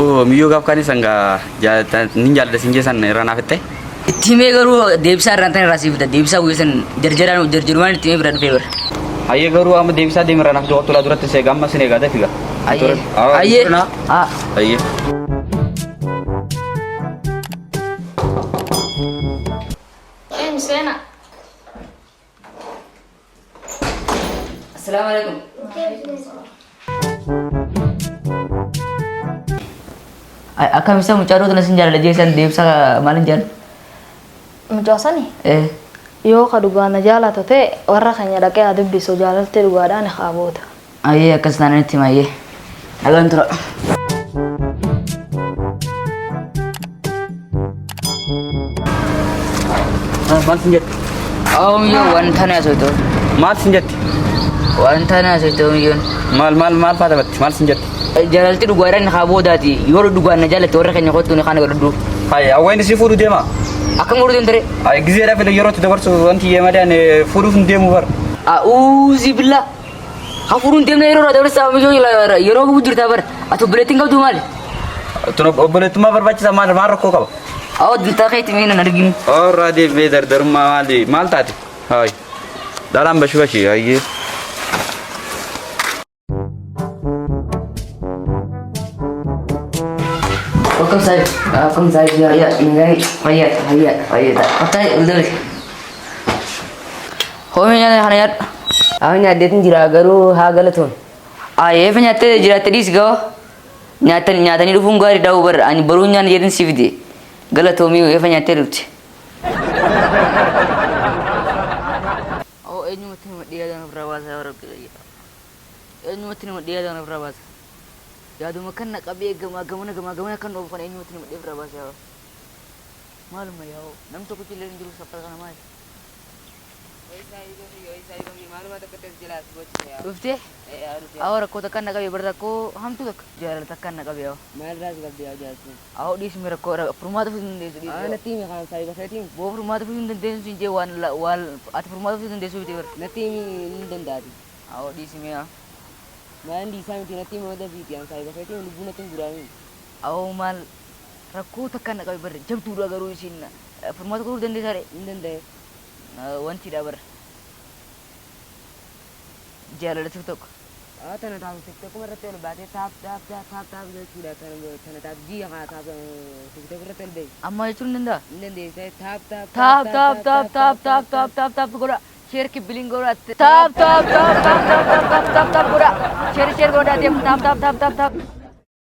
Miyyoo gaaf kaanii san gaa nin jaalladha sin jee san irraa naaf itte. Itti himee garuu deebisaa irraan tan irraa siif fida. Deebisaa guyyaa san jarjaraan jarjarumaan itti himee bira dhufee bara. Hayyee garuu amma deebisaa deemi irraa naaf fide waqtulaa duratti seega amma sin eegaa dafiga. Hayyee. Hayyee. Haa. Hayyee. Eenyu seenaa? Assalaamu alaikum. Akkam isa mucaa dhootu na sin jaalala jee san deebisa maalin jaalala? Mucaa sani Eh. yoo ka dhugaa na jaalatu ta'e warra keenya dhaqee haa dubbisu jaalalti dhugaadhaan haa booda. Ayyee akkas taanaan itti hima ayyee. Nagaan tura. Maal sin jette? Oomiyoo wanta na haasoftu. Maal sin jette? Wanta na haasoftu oomiyyoon. Maal maal maal faa taphatti? Maal sin jette? Jaalalti dhugaadhaan haa boodaati. Yoo dhugaan na jaalatte warra keenya kottu ni kana godhadhu. Hayi awween si fuudhu deema. Akkam godhuu deemtare? Hayi gizeedhaaf illee yeroo itti dabarsu wanti yee malee ani fuudhuuf hin deemu bar. A'uuzi billaa. Hafuuruun deemna yeroo irraa dabarsaa miyyoo yeroo gubu jirtaa bara. Ati obboleettiin qabdu maali? Tun obboleettummaa barbaachisa maal maal rakkoo qaba? Awwa dintaa keetti mee nan arginu. Orraa deemee dardarummaa maali maal taate? Hayi dhalaan bashi bashi hayyee. Welcome sahib. Welcome sahib. Ya ya ngai fayya fayya fayya. Otai uldari. Hoomii nyaata kana nyaadhu. Haa nyaaddeetin jira garuu haa galatoon. Ayeefa nyaattee jiraatte dhiisi gawa. Nyaatan nyaatanii dhufuun gaarii daawuu bar ani baruu nyaanni jedhin si fide. Galatoomii eefa nyaattee dhufte. Oo eenyumatti nama dhiyaatan ofirraa baasa yaa rabbi kiyya. Eenyumatti nama dhiyaatan ofirraa baasa. Yaaduma kan na qabee gamaa gamana gamaa gamana kan oofu kana eenyumatti nama dhiyaatan ofirraa baasa yaa Maaluma yaa'u namni tokkichi illee hin jiru safara kana maali? Dhuftee? Awwa rakkoo takkaan na qabe bar rakkoo hamtuu takka. Jaalala takkaan na qabe awwa. Maalirraa si qabde yaa jaaltuu? Awwa dhiisime rakkoo furmaata fiduu hin dandeessu dhiisi. Aa natti himi kaan saahiba keetiin. Boo furmaata fiduu hin dandeessu siin jee waan waan ati furmaata fiduu dandeessu miti bar. Natti himi hin danda'ati. Awwa dhiisime yaa. Maalin dhiisaa miti natti himi hoo dafiiti an saahiba keetiin lubbuu natti hin guraami. Awwa maal rakkoo takkaan na qabe bar jabduudha garuu isiin furmaata godhuu dandeessaa ree? Hin danda'e. Wantiidha bar. Jaalala tiktok. Aa tana taaf tiktokuma irratti ol baatee taap taap taap taap taap jechuudha tana tana taaf ji'a kana taaf tiktok irratti ol bahi. Ammaa jechuun hin danda'a? Hin dandeessa taap taap Taap taap taap taap taap taap taap taap godha. Share kibbiliin godha. Taap taap taap taap taap taap taap taap taap godha. Share share godha deemu taap taap taap taap taap.